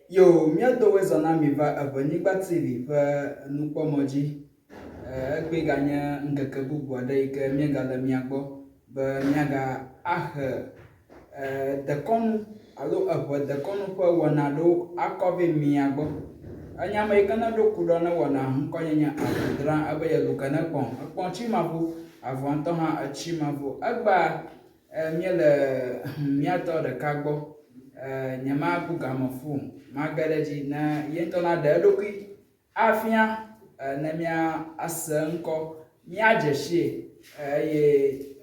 Yo, mía dowe zɔ na mi va Eʋenyigba TV ƒe nukpɔmɔ dzi. Egbee ganye ŋkeke bubu aɖe yi ke míegale mia gbɔ be míaga ahe dekɔnu alo eʋe dekɔnu ƒe wɔna aɖewo akɔ vɛ mia gbɔ. Enye ame yi ke neɖo ku ɖɔ ne wɔna ŋkɔ nye nye Avu dra ebe ye lu ke ne kpɔ̃. Ekpɔ̃ tsi mavo, avua ŋutɔ hã etsi mavo. Egbea míele mía tɔ ɖeka gbɔ. Nyemabu game fũu o. Mage ɖe edzi ne ye ŋutɔ naɖe eɖokui afia ne míase eŋkɔ, míadze sii eye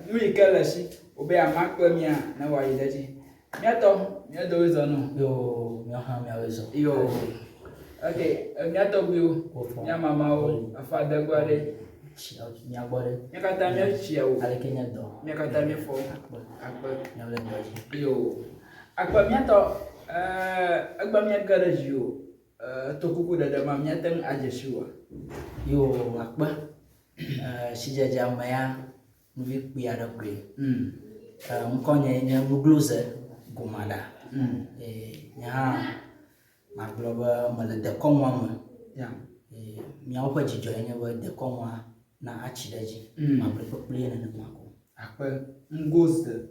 nu yi ke le esi wòbe yeama kple mía ne wòayi ɖe edzi. Mía tɔ, mía dowoe zɔ nɔ. Yoo, míawo hã míawoe zɔ. Yoo. Ok, mía tɔgbuiwo, mía mamawo, afadegbe aɖe. Tsi mía gbɔ ɖe. Mía katã míetsi o. Aleke nye dɔ? Mía katã míefɔ. Akpe. Akpe. Míawo le dɔ dzi. Yoo. Akpe mía tɔ, egbe míege ɖe dziwò. To kuku ɖeɖe ma, míate ŋu adze si wòa? Yoo, akpe. Sidzedzea me ya, nuvi kpui aɖe koe. Ŋkɔnye nye Nugloze Gomaɖa. Nye hã magblɔ be mele dekɔnua me. Míawo ƒe dzidzɔe nye be dekɔnua na atsi ɖe edzi. Magblɔe kpekplee nenema ko. Akpe. Ngoze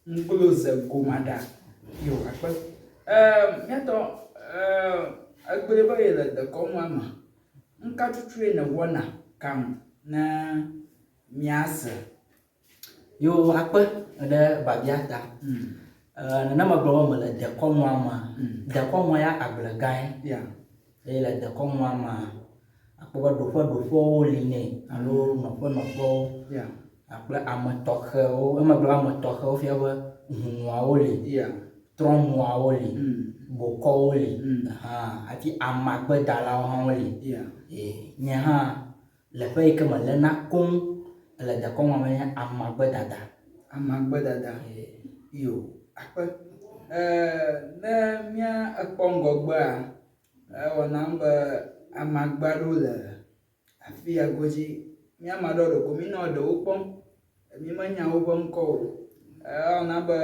Ŋgloze Gomaɖa. Yo, akpe. Eee, míatɔ, eee, egblɔe be yele dekɔnua me. Nuka tutue nèwɔna kaŋ ne míase? Yo, akpe ɖe biabia ta. Ee, nene megblɔ be mele dekɔnua mea, dekɔnua ya agble gãe. Yeah. Eye le dekɔnua mea, akpɔ be ɖoƒe ɖoƒewo li nɛ alo nɔƒe nɔƒewo. Yeah. Kple ame tɔxɛwo. Emegbe ame tɔxɛwo fia be hunuawo li, Yeah. trɔ̃nuawo li, bokɔwo li hã hafi amagbedalawo hã woli. Yeah. Ee, nye hã le ƒe yi ke meléna koŋ le dekɔnua me nye amagbedada. Amagbedada. Ee. Yo, akpe. Ee, ne mía ekpɔ ŋgɔgbea, ewɔ nam be amagbe aɖewo le Afi ya godzi, mía ame aɖewo ɖeko mínɔ ɖewo kpɔm. Mímenya woƒe ŋkɔ o. Ewɔ na be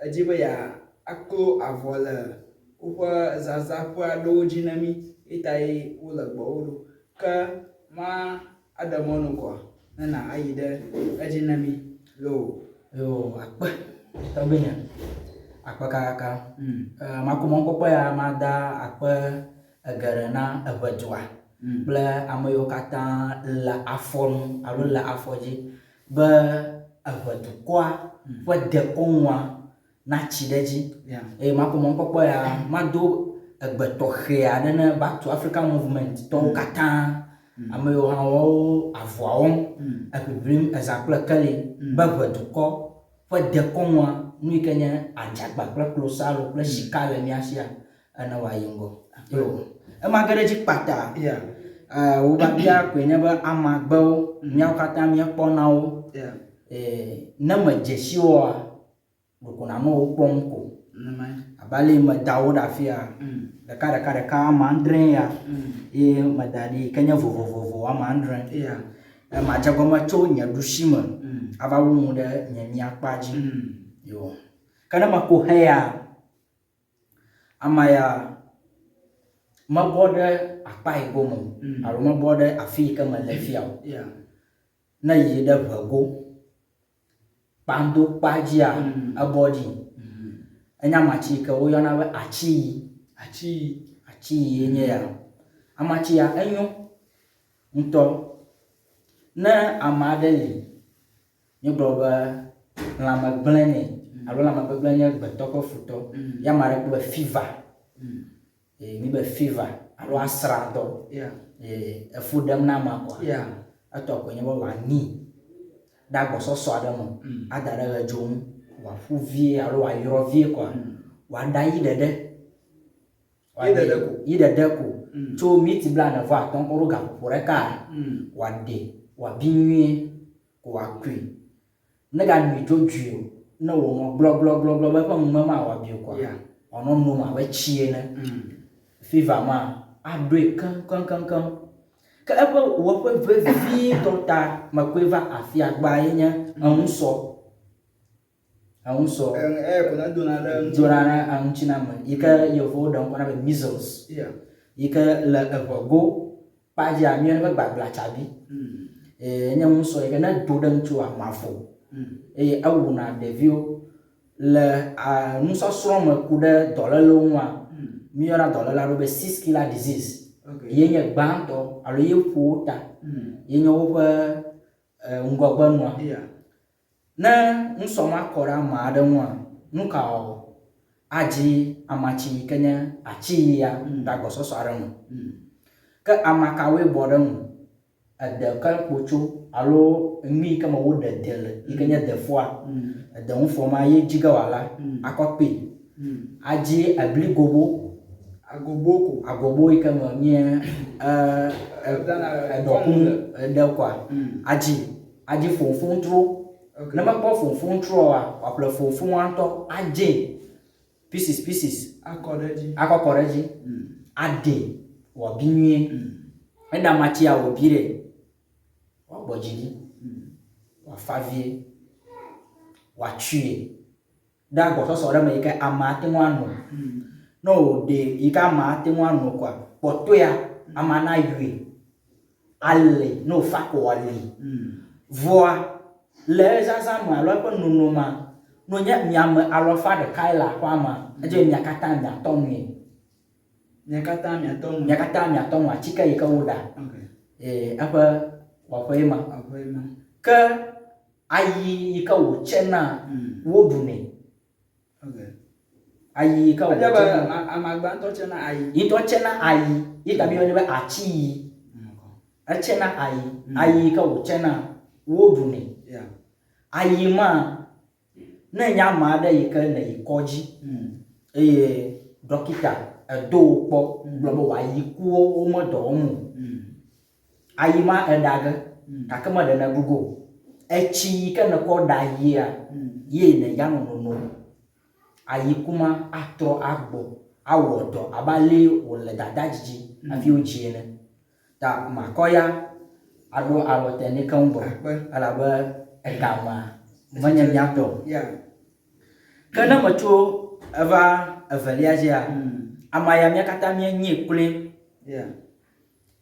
edzi be yeaklo avɔ le woƒe zazãƒe aɖewo dzi na mí eyi tae wole gbɔwò ɖo. Ke ma aɖe mɔ nu kɔa ne nàyi ɖe edzi na mí loo. Yoo akpe tɔgbuinye akpe kakaka. Mako mɔkpɔkpɔ ya mada akpe geɖe na eŋedua kple ame yiwo katã le afɔ nu alo le afɔ dzi be eŋedukɔa ƒe dekɔnua natsi ɖe edzi. Eye makpɔ mɔkpɔkpɔ ya mado egbe tɔxɛ aɖe ne Back to Africa Movement tɔwo katã. Ame yiwo hã woawo avɔa wɔm, eʋiʋlim eza kple keli be ŋedukɔ ƒe dekɔnua, nu yi ke nye adzagba kple klosalo kple sika le mía sia ene wòayi ŋgɔ. Yo. Ema ge ɖe edzi kpata. Yeah. Eh, wò biabia koe nye be amagbewo, míawo katã míekpɔna wo. Yeah. Eh, ne medze si woa, ɖeko nànɔ wo kpɔm ko. Nenemae. Abe ale yi meda wo ɖe afia, ɖeka ɖeka ɖeka ame adrẽ ya ye meda ɖi yi ke nye vovovovo ame adrẽ. Yeah. Eh, madze gɔme tso nye ɖusi me ava wu nu ɖe nye mia kpa dzi. Yo. Ke ne meko heya, Ame ya mebɔ ɖe akpa yi gome o alo mebɔ ɖe afi yi ke mele fia o. Ne eyi ɖe ŋe go, kpandokpa dzia, ebɔ ɖi. Enye amatsi yi ke woyɔna be atsiyi. Atsiyi. Atsiyi ye nye ya. Amatsi ya enyo ŋutɔ. Ne ame aɖe li Míegblɔ be lãme gblẽ nɛ alo lãmegbegblẽ nye gbetɔ ƒe futɔ. Ye ame aɖe kpɔ be fever. Ee, míbe fever alo asrãdɔ. Ee, efu ɖem na amea koa, etɔ koe nye be wòanyi ɖe agbɔsɔsɔ aɖe me ada ɖe ʋedzo ŋu wòaƒu vie alo wòayrɔ vie koa, wòaɖa yi ɖeɖe. Yi ɖeɖe ko. Yi ɖeɖe ko. Tso miniti blaene-vɔ-atɔ̃ kɔ ɖo gaƒoƒo ɖeka, wòaɖe, wòabi nyuie. ko wòakui. Neganui dzodzoe o, ne wònɔ glɔglɔglɔglɔ be eƒe nume mawɔ abi o koa, wòanɔ nom abe tsi ene. Fever ma aɖoe keŋkeŋkeŋkeŋ. Ke eƒe wɔƒe vevitɔ ta mekɔe va afia gbea ye nye eŋusɔ. Eŋusɔ. Eya ko ne dona ɖe ŋuti. Dona ɖe eŋuti na ame yi ke yevuwo ɖe ŋkɔ na be measles. Yeah. Yi ke le eʋego kpa dzia míeyɔnɛ be gbagblatsabi. Eye enye ŋusɔ yi ke ne do ɖe ŋutiwòa mavo. Eye ewuna ɖeviwo. Le nusɔsrɔ̃ me ku ɖe dɔlélewo ŋua, míeyɔna dɔléle aɖewo be six killer disease. Ye nye gbãtɔ alo ye ƒo wo ta. Ye nye woƒe ŋgɔgbenua. Ne nusɔ ma kɔ ɖe ame aɖe ŋua, nu ka wòawɔ? Adzi amatsi yi ke nye atsi yia ɖe agbɔsɔsɔ aɖe me. Ke ama kawoe bɔ ɖe enu? Ede ke kpotso alo nu yi ke me woɖe de le yi ke nye defɔa, edeŋufɔ ma ye dzi ge wòala akɔ kpee. Adzi ebligobo. Agobo ko. Agobo yi ke me mía eɖɔkunu ɖe kɔa, adzi. Adzi foŋfoŋtro. Ne mekpɔ foŋfoŋtroa oa, wòaƒle foŋfoŋa ŋutɔ adzee pieces pieces. Akɔ ɖe edzi. Akɔ kɔ ɖe edzi. Aɖee wòabi nyuie. Ne eɖe amatsia wòbi ɖe, wòagbɔ dzi ɖi. Wòafa vie. Wòatsui ɖe agbɔsɔsɔ ɖe me yi ke amea ate ŋu ano. Ne wòɖee yi ke amea ate ŋu ano koa, kpɔtɔea, amea nayɔe. Ali ne wòfa ko wòali. Vɔa le ezazã me alo eƒe nono mea, ne wònye mia ame alafa ɖekae le aƒea mea, edze be mia katã miatɔ nui. Mia katã miatɔ nui. Mia katã miatɔ nu atike yi ke woɖa. Ee, eƒe wɔƒe ye ma. Wɔƒe ye ma. Ke ayi yi ke wòtsena, woɖunɛ. Ayi yi ke Edze be amagba ŋutɔ tsena ayi. Yi ŋutɔ tsena ayi. Ye ta míeyɔnɛ be atsiyi. Etsena ayi. Ayi yi ke wòtsena, woɖunɛ. Ayi ma, ne enye ame aɖe yi ke nèyi kɔdzi eye ɖɔkita edo wò kpɔ gblɔ be wò ayikuwo womedɔ wɔm o. Ayi ma eɖa ge gake meɖe nèɖu ge o. Etsi yi ke nèkɔ ɖa ayia ye nèya nɔ nonom. Ayiku ma atrɔ agbɔ awɔ dɔ abe ale wòle dada dzidzi hafi wodzi ene. Ta makɔ ya aɖo alɔ te nɛ keŋ gbɔ elabe egamea menye mía tɔ o. Ke ne metso eva evelia dzia, amea ya mía katã míenyee kloe.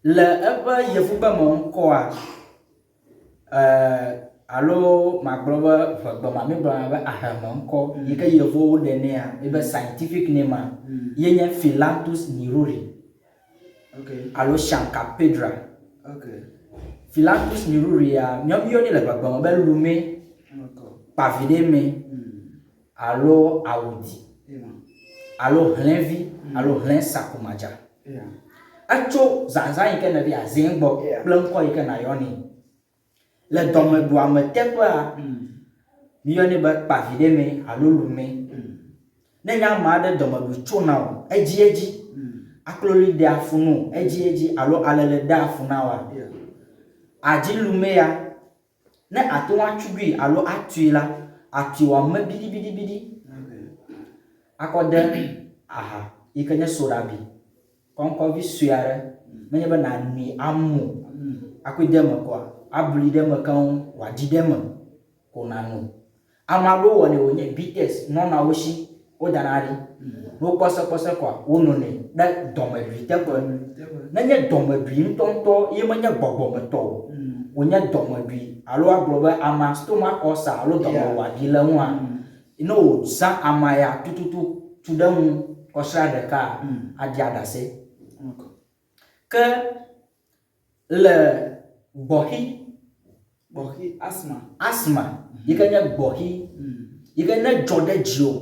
Le eƒe yevugbe me ŋkɔa, alo magblɔ be ʋegbe ma mígblɔna be aheme ŋkɔ yi ke yevuwo ɖenɛa, yi be scientific name a, ye nye Phyllanthus niruri alo Shankapedra. Phyllanthus niruri ya, míawo míeyɔnɛ le ʋegbe me be lume, kpaviɖeme. Alo awudi, alo hlẽvi, alo hlẽ sakumadza. Etso zazã yi ke nèɖi azẽ gbɔ kple ŋkɔ yi ke nàyɔ nɛ. Le dɔmeɖuame teƒea, míyɔnɛ be kpaviɖeme alo lume. Ne nye ame aɖe dɔmeɖui tsona o edziedzi, akloli ɖea fu nɛ o edziedzi alo alele ɖea fu na woa, àdzi lumea Ne àte ŋu atugui alo atui la, atui wòame biɖibiɖibiɖi akɔ de aha yi ke nye soɖabi kɔŋkɔvi sue aɖe. Menye be nànui amu akɔe de eme koa, ablui ɖe eme keŋ wòaɖi ɖe eme ko nàno. Ame aɖewo wɔnɛ wònye bitters nɔna wo si wodana ɖi. Ne wokpɔsɔkpɔsɔ koa, wononɛ ɖe dɔmeɖui teƒe. Nenye dɔmeɖui ŋutɔŋutɔ ye menye gbɔgbɔmetɔ o, wònye dɔmeɖui alo woagblɔ be amea stomach ulcer alo dɔmewɔaɖi le eŋua, ne wòzã ama ya tututu tu ɖe eŋu kɔsiɖa ɖekaa, aɖia ɖase. Ke Le gbɔxi. Gbɔxi, asthma. Asthma yi ke nye gbɔxi yi ke ne dzɔ ɖe dziwò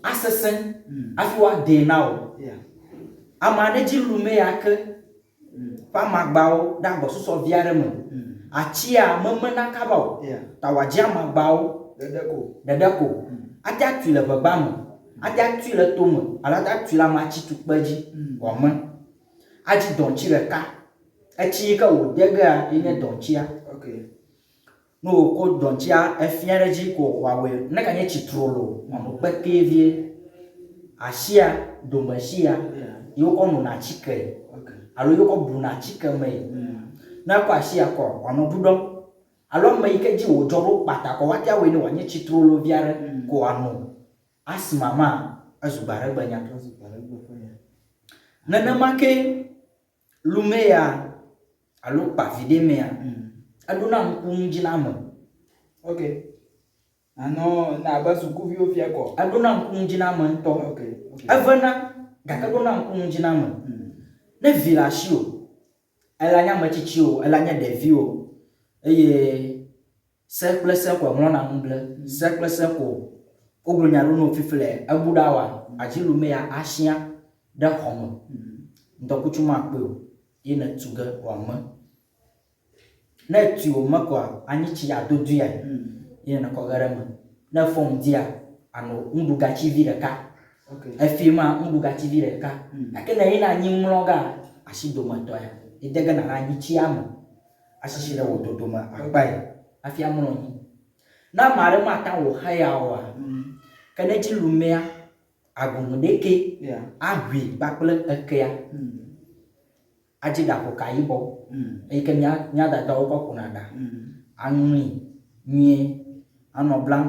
asesẽ hafi woaɖee na wò. Ame aɖe dzi lumee ya ke ƒe amagbawo ɖe agbɔsɔsɔ vi aɖe me. Atsia memena kaba o ta wòadzi amagbawo ɖeɖe ko. Ate atui le ʋegba me, ate atui le tome alo ate atui le amatsi tukpe dzi wòame. Adzi dɔntsi ɖeka. Etsi yi ke wòde gea ye nye dɔntsia. Ne wòkɔ dɔntsia efia ɖe edzi ko wòawɔe. Ne ganye tsi trolo wòanɔ kpekpe vie. Asia, domesia ye wokɔ nona atike alo ye wokɔ bluna atike mee. Ne ekɔ asia kɔ wòanɔ ɖuɖɔm. Alo ame yi ke dzi wòdzɔ ɖo kpata ko woate awɔe ne wòanye tsitrolo vi aɖe ko wòano asthma ma, ezu gbaɖegbe nya. Ezu gbaɖegbe ƒe nya. Nenema ke lumea alo kpaviɖe mea, eɖona ŋku nu dzi na ame. Ok. Nanɔ na abe sukuviwo fia kɔ. Eɖona ŋku nu dzi na ame ŋutɔ. Ok. Ok. Evena gake eɖona ŋku nu dzi na ame. Ne vi le asiwò, ela nye ame tsitsi o, ela nye ɖevi o, eye se kple se ko eŋlɔna nu ble, se kple se ko wogblɔ nya ɖo na wò fiflɛ, ebu ɖa oa, adzi lumea asia ɖe xɔ me. Ŋdɔkutsu makpɔe o ye nètu ge wòame. Ne etui wòme koa, anyitsi adodoea ye nèkɔ ge ɖe eme. Ne efɔ ŋdia, ànɔ nuɖugatsi vi ɖeka. Efie ma, nuɖugatsi vi ɖeka. Gake ne eyina anyi mlɔ gea, asi dometɔa, ede ge nàle anyitsia me asisi ɖe wò dodome akpae hafi amlɔ anyi. Ne ame aɖe mate ŋu awɔ xeya oa, ke ne edzi lumea, Aguŋuɖekɛ, aʋui kpakple ekea, adzi ɖaƒoka yibɔ, eyi ke mía mía dadawo kɔ ƒona ɖa, aŋlii nyuie, anɔ blam,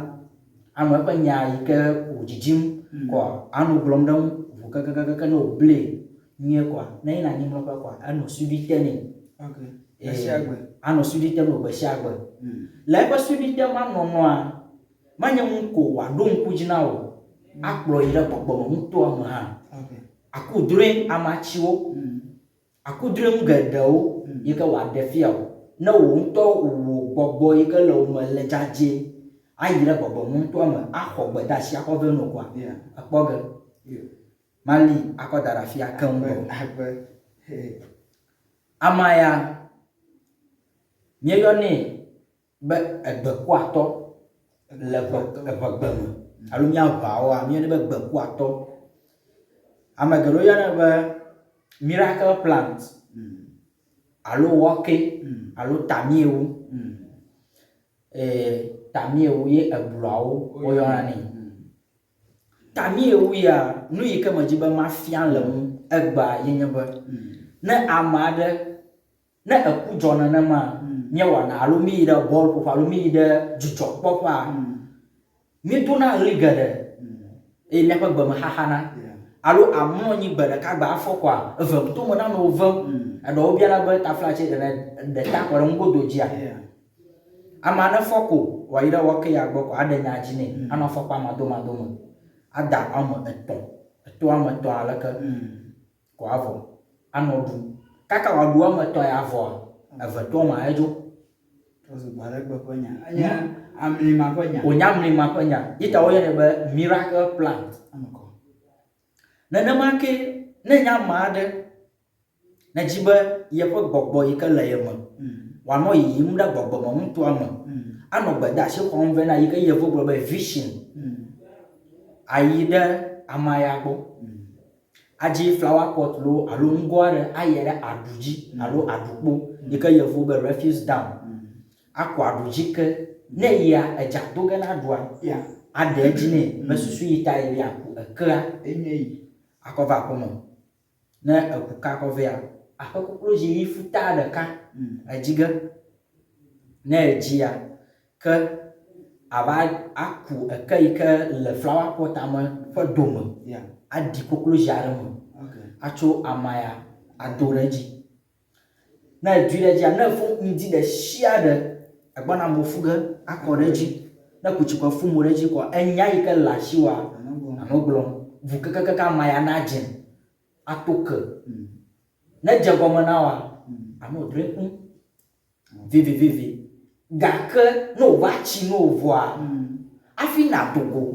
anɔ eƒe nya yi ke wòdzidzim kɔa, anɔ gblɔm ɖe eŋu ʋu kekekeke ne wòblee nyuie kɔa, ne eyina anyimlɔƒe kɔa, enɔ suɖui te nɛ. Anɔ suɖui te nɛ gbe sia gbe. Le eƒe suɖui te ma nɔnɔa, Manye nu ko wòaɖo ŋku dzi na wò akplɔ yi ɖe gbɔgbɔmenutoa me hã. Aku drɔ̃e amatsiwo, aku drɔ̃e nu geɖewo yi ke wòaɖe fia wò. Ne wò ŋutɔ wò gbɔgbɔ yi ke le wò me le dzadzɛ ayi ɖe gbɔgbɔmenutoa me axɔ gbedeasi akɔ vɛ nɔ koa, èkpɔ ge. Mali akɔ da ɖe afia keŋ gbɔ. Amea ya, míeyɔnɛ be egbekuatɔ le ʋe eʋegbe me alo mía ʋeawoa míeyɔnɛ be gbekuatɔ. Ame geɖewo yɔnɛ be miracle plant alo wɔke alo tamiewu. Ee tamiewu ye ebluawo woyɔna nɛ. Tamiewu ya nu yi ke medzi be mafia le ŋu egbea ye nye be ne ame aɖe Ne eku dzɔ nenema, míewɔna alo míyi ɖe bɔlƒoƒe alo míyi ɖe dzidzɔkpɔƒea, míedona ɣli geɖe eye míaƒe gbe me xaxana. Alo àmlɔ anyi gbe ɖeka gbe afɔ kɔa, evem tome nanɔ wò vem. Eɖewo biana be taflatse ɖe nèɖe ta kɔ ɖe nugodo dzia? Amea nefɔ ko wòayi ɖe wɔkeya gbɔ ko aɖe nya dzi nɛ, anɔ afɔkpa madomado me, ada woame etɔ̃, eto woame etɔ̃ aleke. Ko avɔ. Anɔ ɖu. Kaka wòaɖu woame etɔ̃ ya vɔa, eve toa ma edzo. Trɔzu gbaɖegbe ƒe nya. Enye amlima ƒe nya. Wònye amlima ƒe nya. Yi ta woyɔnɛ be miracle plant. Eme kɔ. Nenema ke ne enye ame aɖe nèdi be yeƒe gbɔgbɔ yi ke le ye me wòanɔ yiyim ɖe gbɔgbɔmenutoa me, anɔ gbedeasi xɔm vɛ na yi ke yevu gblɔ be vision, ayi ɖe amea ya gbɔ. Adzi flower pot loo alo ŋgo aɖe ayi ɖe aɖu dzi alo aɖukpo yi ke yevuwo be refuse dam. Aku aɖu dzi ke. Ne eyia edza do ge na aɖua, aɖe edzi nɛ be susu yi ta ye be yeaku ekea akɔ va aƒeme. Ne eku kea kɔ vɛa, aƒe koklozi ɣi futaa ɖeka edzi ge. Ne edzia, ke ava aku eke yi ke le flower pot-a me ƒe dome aɖi koklozi aɖe me atso ama ya ado ɖe edzi. Ne èdui ɖe edzia, ne èfɔ ŋdi ɖe sia ɖe, ègbɔna mo fu ge akɔ ɖe edzi. Ne èku tsi kɔ fu mo ɖe edzi kɔa, enya yi ke le asiwòa, ànɔ gblɔm. Ʋu kekeake ama ya nadze ato ke. Ne edze gɔme na wòa, ànɔ drɔ̃e kum. Vivivivi. Gake ne wòva tsi nu wò vɔa, hafi nàdo go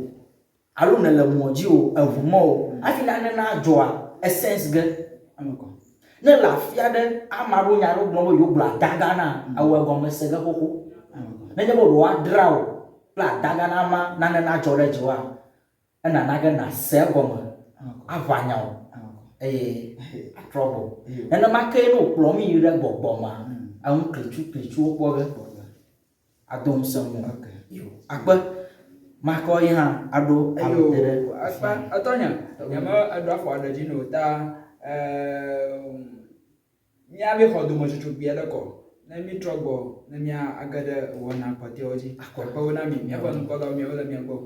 alo nèle mɔ dzi o, eŋu mɔ o, hafi nane nadzɔa, essence ge. Ne èle afi aɖe, ame aɖewo nya aɖewo gblɔm be yewogblɔ adagã na, ewɔ egɔme se ge xoxo. Nenye be ɖe woadra wò kple adagã na ma nane nadzɔ ɖe dziwòa, Enana ge nàse egɔme, aʋã nya wò, eye àtrɔ gbɔ. Nenema kee ne wòkplɔ mí yi ɖe gbɔgbɔ mea, enu klitsuklitsuwo kpɔ ge, ado ŋusẽ ŋuwò. Yo, akpe. Makɔ yi hã aɖo Eyo, ame te ɖe akpe. Etɔnye, nyeme eɖo afɔ ɖe dzi na o ta, eee. Míave xɔ dometsotso kpui aɖe kɔ. Ne mítrɔ gbɔ ne míage ɖe wɔna kpɔtɔewo dzi. Akpewo na mi, míaƒe nukpɔlawo, miawo le mia gbɔ.